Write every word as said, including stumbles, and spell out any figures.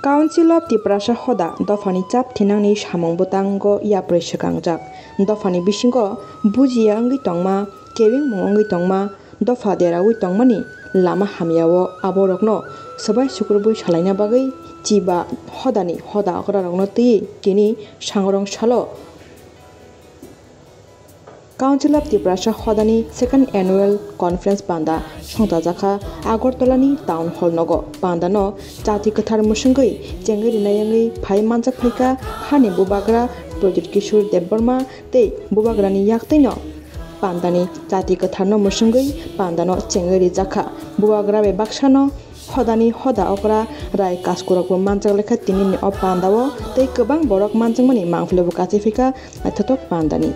Council of Tiprasa hoda dophani chap thinangni samung bwtango yapri swkangjak. Dophani bisingo bujiya wngwi tongma, kebengmung wngwi tongma, dopha deraui tongmani lama hamyao aborokno swbai sukrubwi salaina bagwi chiba hodani hoda okrarokno twiwi tini sangrong salo Council of Tiprasa hodani second annual conference panda songchajakha Agartala ni Town Hall nogo. Panda no chati kwthar mwswngwi chengwi rinai wngwi phai manjak phaikha hani bubagra Pradyut Kishore Debbarma tei bubagra ni yaktwi no panda ni chati kwthar no mwswngwi panda no chengwi rijakha. Bubagra bai baksa no Hodani hoda okra rai kaskurokbo manjak lekha tinini o pandao tei kwbang borok manjakmani mangphilobo kachiphika naithothok pandani.